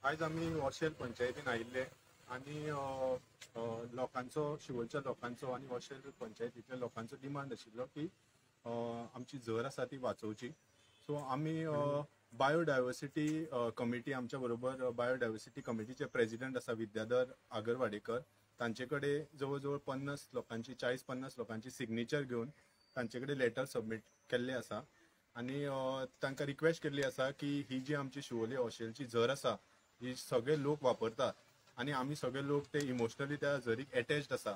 आयज आमी वॉशेल पंचायतीन आयिल्ले आनी लोकांचो, शिवोलच्या लोकांचो आनी वॉशेल पंचायतींतल्या लोकांचो डिमांड आशिल्लो की आमची झर आसा ती वाचोवची. सो आमी बायोडायवर्सिटी कमिटी, आमच्या बरोबर बायोडायवर्सिटी कमिटीचे प्रेजिडेंट आसा विद्याधर आगरवाडेकर, तांचे कडेन जवळ जवळ 50 लोकांची, 40-50 लोकांची सिग्नेचर घेवन तांचे कडेन लेटर सबमीट केल्ले आसा आनी तांकां रिक्वेस्ट केल्ली आसा की ही जी आमची शिवोली हॉस्टेलची झर आसा ही सगळे लोक वापरतात आनी आमी सगळे लोक ते इमोशनली त्या झरीक एटॅच्ड आसा,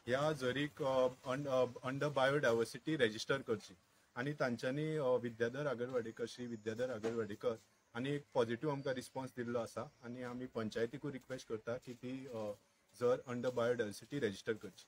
ह्या झरीक अंडर बायोडायवर्सिटी रेजिस्टर करची. आनी तांच्यांनी विद्याधर आगरवाडेकर, श्री विद्याधर आगरवाडेकर आनी एक पॉझिटिव्ह आमकां रिस्पॉन्स दिल्लो आसा आनी आमी पंचायतीकूय रिक्वेस्ट करता की ती झर अंडर बायोडायवर्सिटी रेजिस्टर करची.